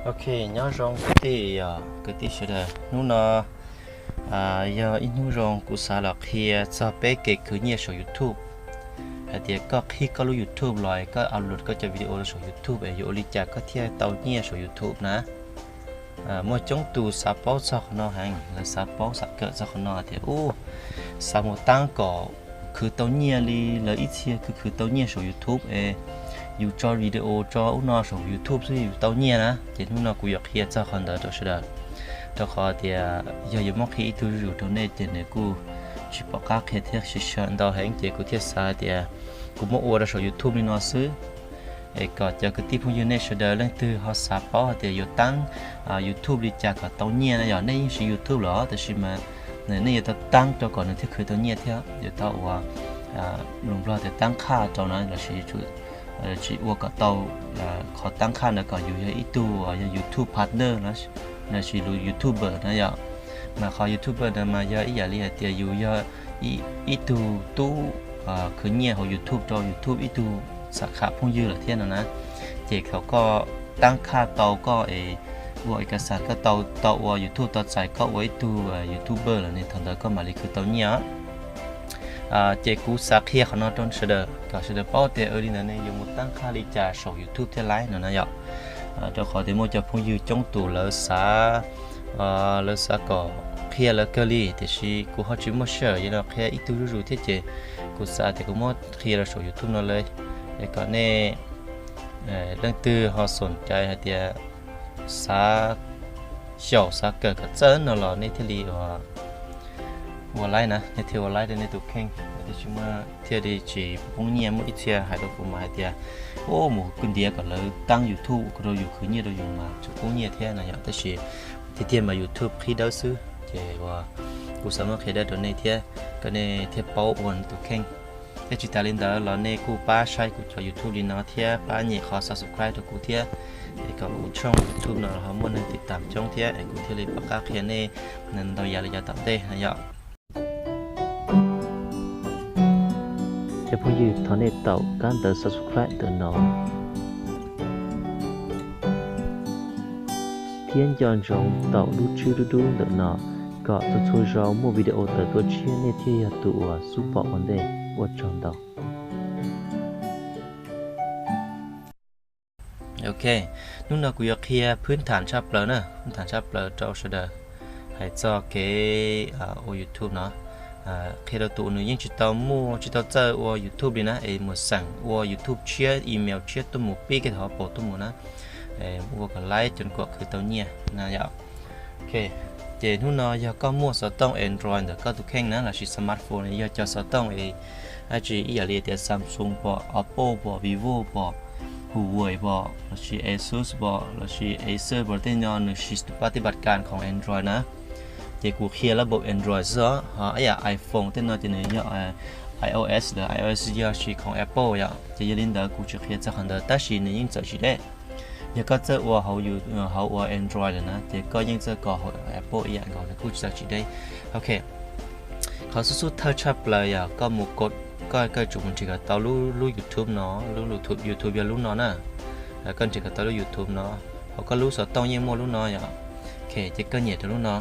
Ok, nyob zoo kwv tij, kwv tij sawv daws. Hnub no yog ib hnub zoo kuv xav los qhia txog peb kev khwv nyiaj saum YouTube. Hais tias koj qhib koj lub YouTube los es koj upload koj cov video rau saum YouTube es yuav ua li cas koj thiaj tau nyiaj saum YouTube na. Muaj coob tus xav paub txog qhov no heev, lawv xav paub xav kawm txog qhov no tias ub, xav mus tab kom khwv tau nyiaj li lawv ib txhia khwv khwv tau nyiaj saum YouTube es yus tso video tso ub no saum YouTube xwb yus tau nyiaj na. Ces hnub no kuv yuav qhia txog qhov ntawd rau sawv daws, rau qhov tias yog yuav muab qhia ib tug zuj zus rau nej ces nws kuj tsis pom qab qhia thiab sib sawv ntau heev ces kuv thiaj xav tias kuv muab ua rau saum YouTube li no xwb. Es kom cov kwv tij phooj ywg nej sawv daws leej twg ho xav paub hais tias yuav tab YouTube li cas kom tau nyiaj na, yog nej yeej siv YouTube los tab sis mas nej yuav tau tab rau kom nws thiaj khwv tau nyiaj thiab, yuav tau ua, lus Nplog tias tab khaj rau na, lossis tsis ua kom tau qhov tab khaj ntawd kom yus yog ib tug yog YouTube partner lossis lus YouTuber na yom. Mas qhov YouTuber ntawd mas yog ib yam li hais tias yus yog ib tug tub khwv nyiaj hauv YouTube rau YouTube ib tug xam kham phooj ywg lawm thiab no na. Ces thaum koj tab khaj tau koj es ua ib kas xas koj tau tau ua YouTube tau txais koj ua ib tug YouTuber lawm ne, thaum ntawd koj mam li khwv tau nyiaj. Ces kuv xav qhia qhov no rau sawv daws kom sawv daws paub tias li ntawd ne yuav mus tab khaj li cas saum YouTube thiab laib no na yom. Rau qhov tias muaj cov phooj ywg coob tus lawv xav lawv xav kom qhia lawv kawg li tiam sis kuv ho tsis muaj sij hawm yuav los qhia ib tug zuj zus thiab ces kuv xav tias kuv muab qhia rau saum YouTube no li es kom nej leej twg ho xoom cai hais tias xav xyaum xav kawm kom txawj no los nej thiaj li ua laib na, nej thiaj ua laib rau nej tus kheej, nej thiaj tsis muaj thiaj li tsis poob nyiaj. Muaj ib txhia hais rau kuv mas hais tias ub, mus ntiav kom lawv tab YouTube rau yus khwv nyiaj rau yus mas tseem poob nyiaj thiab no yom, tab sis tiag tiag mas YouTube qhib dawb xwb ces kuv xav muab qhia dawb rau nej thiab kom nej thiaj paub ua tus kheej. Thiab tsis tas li ntawd los nej kuj pab saib kuv cov YouTube li no thiab pab nyem qhov subscribe rau kuv thiab, es kom kuv tshooj YouTube no ho muaj neeg tiv tam coob thiab es kuv thiaj li pom qab qhia nej ntau yam li yav tom ntej no yom. Cov phooj ywg, thov nej taum kab ntawv subscribe ntawm no thiab nco ntsoov taum lub tswb dub dub ntawm no kom txhua txhua zaus muaj video tawm tuaj tshiab nej thiaj yog tus uas xub pom ua ntej. Ua tsaug ntau. Ok, hnub no kuv yuav qhia phwb tham tshaj plaws na, phwb tham tshaj plaws rau sawv daws hais txog kev ua YouTube no. Qhia rau tus nws yeej tsis tau muaj tsis tau txawj ua YouTube li na es mus xeem ua YouTube tshiab, email tshiab tuaj mus pib kiag hauv paus tuaj mus na, ua kom laib cov kom khwv tau nyiaj na yom. Ok, ces hnub no yog koj muaj xov tooj Android ntawm koj tus kheej na lossis smartphone, yog cov xov tooj es dab tsi ib yam li tias Samsung pom, Oppo pom, Vivo pom, Huawei pom, lossis Asus pom, lossis Acer pom, tej no nws siv pab tib npat kas khoom Android na. Ces kuv qhia lab npaum Android xwb os, ho ib yam iPhone tej no ces nws yog iOS lawm, iOS yog siv khoom Apple yom. Ces yog li ntawd kuv tsis qhia txog qhov ntawd tab sis nws yeej txawm tsis deb. Yog koj txawj ua hauv ua Android lawm na ces koj yeej txawj kos hauv Apple ib yam nkaus, kuj tsis txawj tsis deb. Ok, qhov xub xub thawj tshaj plaws yog koj mus kod, koj koj tsum mus nrhiav kom tau lub YouTube no, lub YouTube yog lub no na. Koj nrhiav kom tau lub YouTube no, hauv koj lub xov tooj yeej muaj lub no yom. Ok, ces koj nyem rau lub no,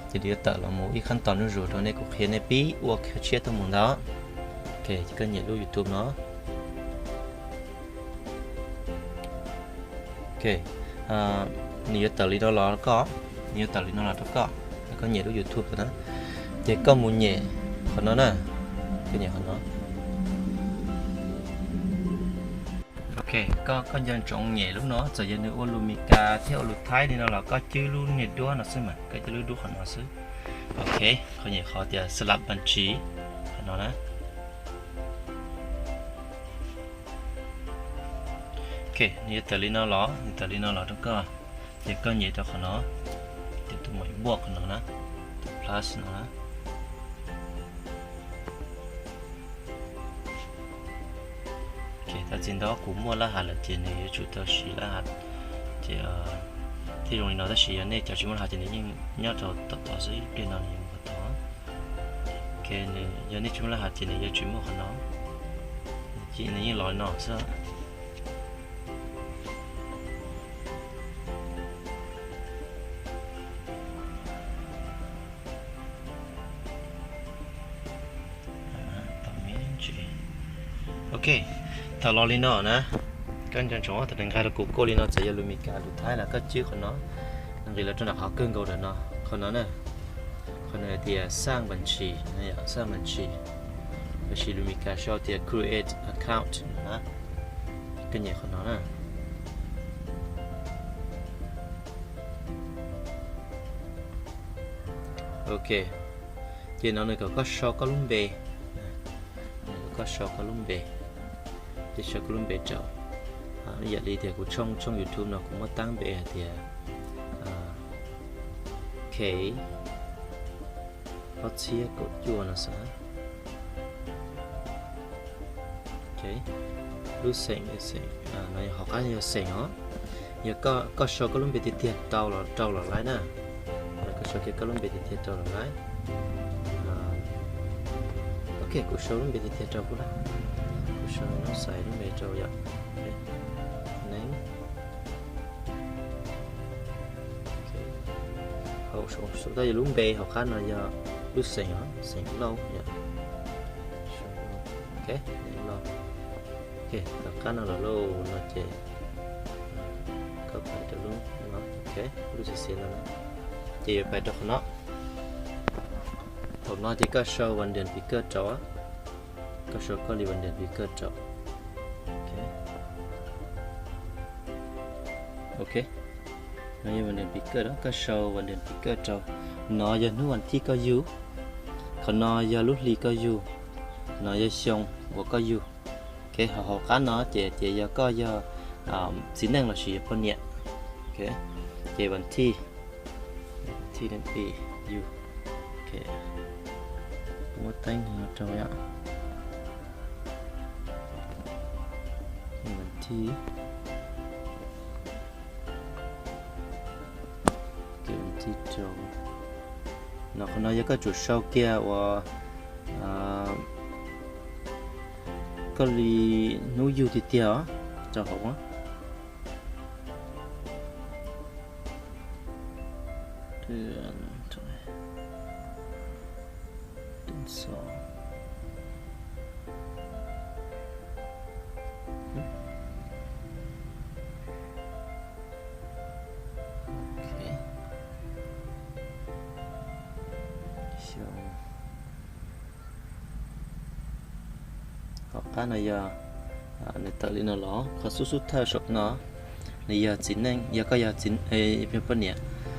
ces nws yuav tawm los mus ib qhab tos zuj zus rau nej, kuv qhia nej pib ua tshiab tuaj mus ntawd. Ok, ces koj nyem lub YouTube no. Ok, nws yuav tawm li no los koj, nws yuav tawm li no los rau koj, koj nyem lub YouTube na, ces koj mus nyem qhov no na, koj nyem qhov no. Ok, koj koj nco ntsoov nyem lub no, txawm yog nws ua lus Meskas thiab ua lus Thaib li no los koj cwb lub niag duab no xwb mas, koj cwb lub duab qhov no xwb. Ok, koj nyem qhov tias ສະຫຼັບບັນຊີ qhov no na. Ok, nws yuav tawm li no los, nws tawm li no los rau koj, ces koj nyem rau qhov no, ces tus mus npuaj qhov no na, tus plus no na. Ok, thov txim ntau, kuv muaj lab has lawm ces nws yuav tsum tau siv lab has, ces thiaj zoo li no, tab sis yog nej cov tsis muaj lab has ces nws yeej nyob rau tom tod xwb, ib pliag no nws yuav mus tod. Ok, yog nej tsis muaj lab has ces nws yuav tsis muaj qhov no, nws yeej los li no xwb. Ok, thaum los li no na, koj nco ntsoov thaum nws nqa rau kuv kuaj li no txawm yog lus Meskas lus Thaib los koj cwb qhov no, nws nqis los rau nram qhov kawg nkaus ntawm no, qhov no na, qhov no hais tias สร้างบัญชี no yom, สร้างบัญชี, los sis lus Meskas sau tias create account no na, koj nyem qhov no na. Ok, ces no nws kom koj sau koj lub npe, nws kom koj sau koj lub npe, ces sau koj lub npe rau. Yam li tias kuv tshooj tshooj YouTube no kuv muab tab npe hais tias K ob txhiab kaum cuaj no xwb. Lub xeem, xeem, no hauv qab yog xeem os. Yog koj sau koj lub npe tiag tiag rau los rau los laib na. Koj sau kiag koj lub npe tiag tiag rau los laib. Ok, kuv sau lub npe tiag tiag rau kuj da. Kuv sau Noob Xais lub npe rau yom. Neeb. Hauv, sau tau yog lub npe, hauv qab no yog lub xeem os, xeem Lauj yom. Ok, Lauj. Ok, tom qab no los lauj no ces koj pais rau lub no, ok, lub xim xim no, ces yuav pais rau qhov no. Thaum no ces koj sau vas điểm ký kết rau, koj sau koj li vas điểm ký kết rau. Ok, no yog vas điểm ký kết, koj sau vas điểm ký kết rau. No yog hnub vas thij koj yug, qhov no yog lub hli koj yug, no yog xyoo uas koj yug. Ok, hauv hauv qab no ces tias yog koj yog txiv neej los sis yog poj niam. Ok, ces vas thij, vas thij, vas thij yug. Ok, muab teeb no rau yom. Vas thij, vas thij rau. No qhov no yog koj tsum sau kiag uas koj li hnub yug tiag tiag os, rau hauv. Hauv qab no yog, nws tawm li no los qhov xub xub thawj saum no, nws yog txiv neej, yog koj yog poj niam.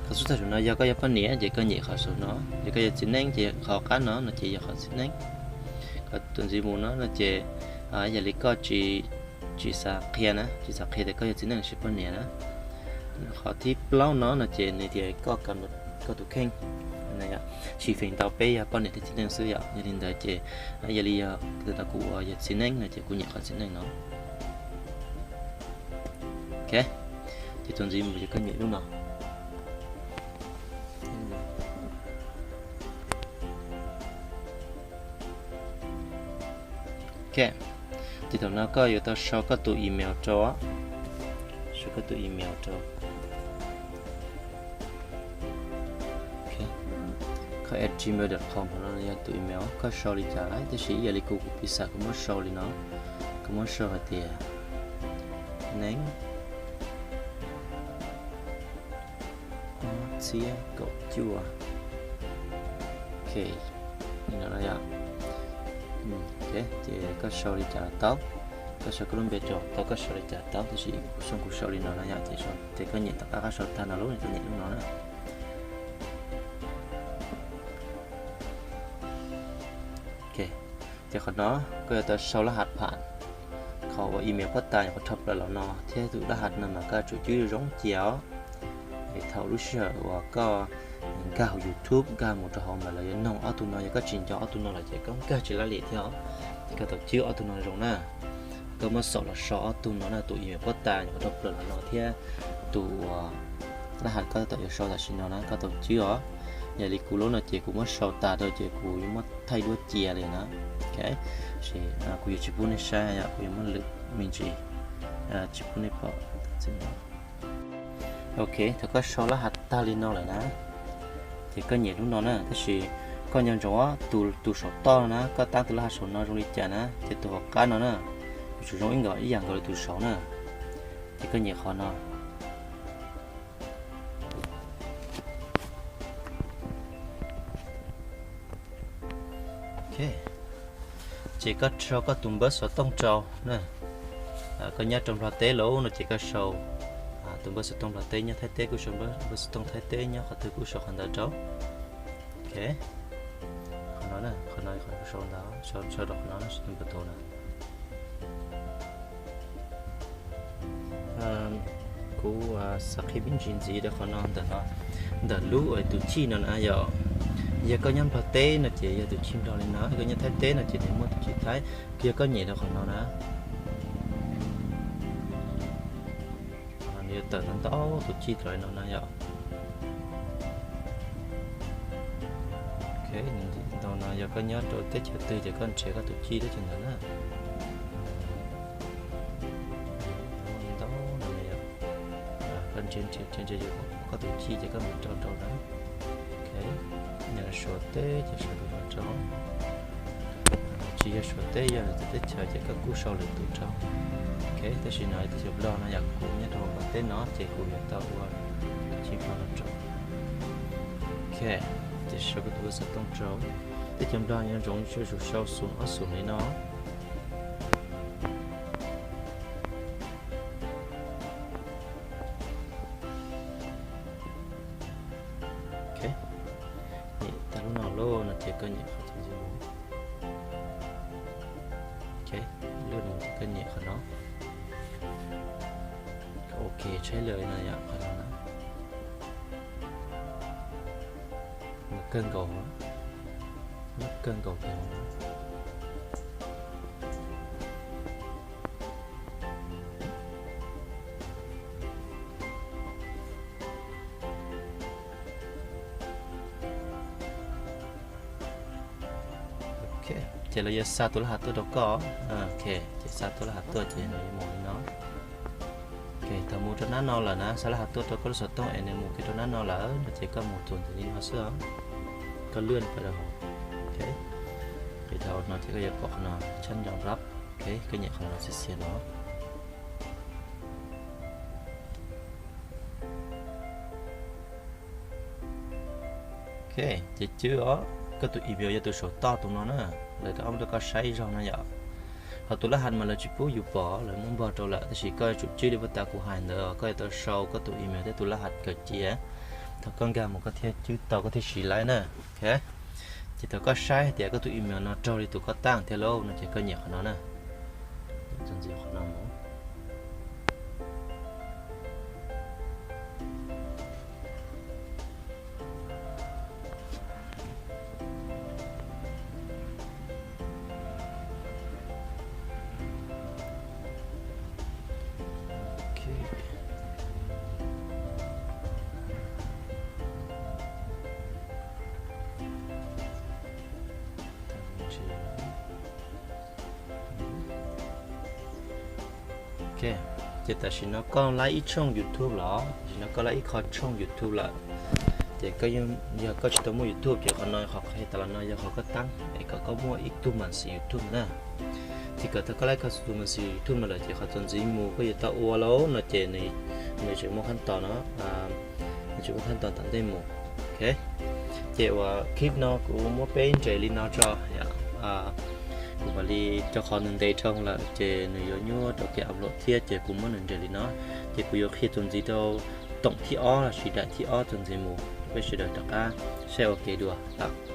Qhov xub thawj saum no yog koj yog poj niam ces koj nyem qhov saum no, yog koj yog txiv neej ces qhov qab no no ces yog qhov txiv neej. Qhov tus ntxiv mus no no ces yog li koj tsis, tsis xav qhia na, tsis xav qhia tias koj yog txiv neej los sis poj niam na. Qhov thib plaub no no ces nws tias koj, koj tus kheej tsis feem ntau, peb yog poj niam thiab txiv neej xwb yom. Yog li ntawd ces yog li yog kuv ua yog txiv neej no ces kuv nyem qhov txiv neej no. Ok, ces tus ntxiv mus ces koj nyem lub no. Ok, ces thaum no koj yuav tau sau koj tus email rau, sau koj tus email rau. Koj add gmail dot com no yog tus email, koj sau li cas lawm, tab sis ib yam li kuv, kuv piv xam kuv muab sau li no, kuv muab sau hais tias Neeb ob txhiab kaum cuaj. Ok, li no yom. Ces koj sau li cas tau, koj sau koj lub npe rau tau, koj sau li cas tau, tab sis kuv xyoo kuv sau li no no yom, ces koj nyem tom qab koj sau tag no lub, koj nyem lub no na. Ok, ces qhov no koj yuav tau sau lab has pham, qhov uas email pob tas nyuam qhuav rho plaws los no thiab tus lab has no mas koj tsum cwb zoo cia os. Es thaum lub sij hawm uas koj nkag hauv YouTube nkag mus rau hauv mas lawv yuav noog ob tug no, yog koj tsis nco ob tug no lawm ces koj nkag tsis laj lim thiab os. Ces koj tau cwb ob tug no zoo na. Koj muab xaum los sau ob tug no na, tus email pob tas nyuam qhuav rho plaws los no thiab tus uas lab has koj tau yuav sau tam sim no na, koj tau cwb os. Yog li kuv lub no ces kuv muab sau tas rau ces kuv yuav muab thaij duab cia li na. Ok, kuv yuav tsis pub nej saib, kuv yuav muab lwm me ntsis, tsis pub nej pom. Ok, thaum koj sau lab has tag li no lawm na, ces koj nyem lub no na, tab sis koj nco ntsoov tus, tus saum toj no na, koj tab tus lab has saum no zoo li cas na, ces tus hauv qab no na, Tsuas zoo ib nkaus ib yam nkaus li tus saud na. Ces koj nyem qhov no. Ces koj sau koj tus npawb xov tooj rau na. Koj nyob rau Nplog teb lawm no ces koj sau tus npawb xov tooj Nplog teb, nyob Thaib teb kuj sau npawb xov tooj Thaib teb, nyob qhov twg kuj sau qhov ntawd rau. Ok, qhov no, qhov no sau ntawd, sau rau qhov no, sau tus npawb tau na. Kuv xav qhia me ntsis ntxiv rau qhov no ntawm no, ntawm lub tus chij no na yom. Yog koj nyob Nplog teb no ces yog tus chij Nplog li no, koj nyob Thaib teb no ces nws muaj tus chij Thaib. Yog koj nyem rau qhov no na, nws yuav tawm ntau ntau tus chij rau li no na yom. Ok, ntau no yog koj nyob rau teb chaws twg ces koj nrhiav koj tus chij teb chaws ntawd na. Ntau no yog koj nrhiav nrhiav nrhiav nrhiav koj tus chij ces koj mus rau rau na. Ok, yog Suav teb ces sau tus no rau. Tsis yog Suav teb, yog lwm tus teb chaws ces koj kuj sau lwm tus rau. Ok, tab sis no teb chaws Nplog no yom, kuv nyob rau Nplog teb no ces kuv yuav tau ua tus chij Nplog no rau. Ok, ces sau koj tus npawb xov tooj rau. Teb chaws Nplog nyob zoo, yuav tsum sau xum ob xum li no. Ok, nyem tag lub no lawm no ces koj nyem qhov tus npawb. Ok, lwj mus ces koj nyem qhov no. Ok, tshaib lawm no yom, qhov no na. Nws kawg nkaus, nws kawg nkaus kiag. Ok, ces lawv yuav xa tus laj hav tuaj rau koj. Ok, ces xa tus laj hav tuaj ces nws yuav mus li no. Ok, thaum mus rau nab no lawm na, xa laj hav tuaj rau koj lub xov tooj es nws mus kiag rau nab no lawm no ces koj mus txuas ntxiv li no xwb os. Koj lwj pais rau hauv. Ok, ces thaum no ces koj yuav pom qhov no tshab nco rab. Ok, koj nyem qhov no xiav xiav no. Ok, ces cwb os, koj tus email yog tus saum toj tus no na, lawv rov qab muab rau koj saib zog no yom. Ho tus laj hav mas lawv tsis pub yus pom, lawv muab npog rau lawm, tab sis koj yuav tsum cwb li puag ta kuv hais ntawd, koj yuav tau sau koj tus email thiab tus laj hav kawm cia, thaum koj nkag mus koj thiaj cwb tau koj thiaj siv laib na. Ok, ces thaum koj saib hais tias koj tus email no raug li tus koj tab thiab lauj no ces koj nyem qhov no na. Txuas ntxiv qhov no mus. Ok, ces tam sim no koj laib ib tshooj YouTube lawm, tam sim no koj laib ib qho tshooj YouTube lawm. Ces koj, yog koj tsis tau muaj YouTube ces qhov no qhov qhia tas los no yog qhov koj tab es kom koj muaj ib tug mam xim YouTube na. Ces kom tau koj laib koj tus mam xim YouTube no lawm ces qhov txuas ntxiv mus koj yuav tau ua lauj no ces nws tseem muaj khab tos no, nws tseem muaj khab tos tom ntej mus. Ok, ces uas clip no kuv muab peb nres li no tso, kuv mam li rau qhov nws ntev dhau lawm ces nws yuav nyuaj rau kev upload thiab ces kuv muab nws nres li no. Ces kuv yuav qhia txuas ntxiv rau toom thib ob lossis daim thib ob txuas ntxiv mus rau peb sawv daws rov qab saib ua ke dua lawm.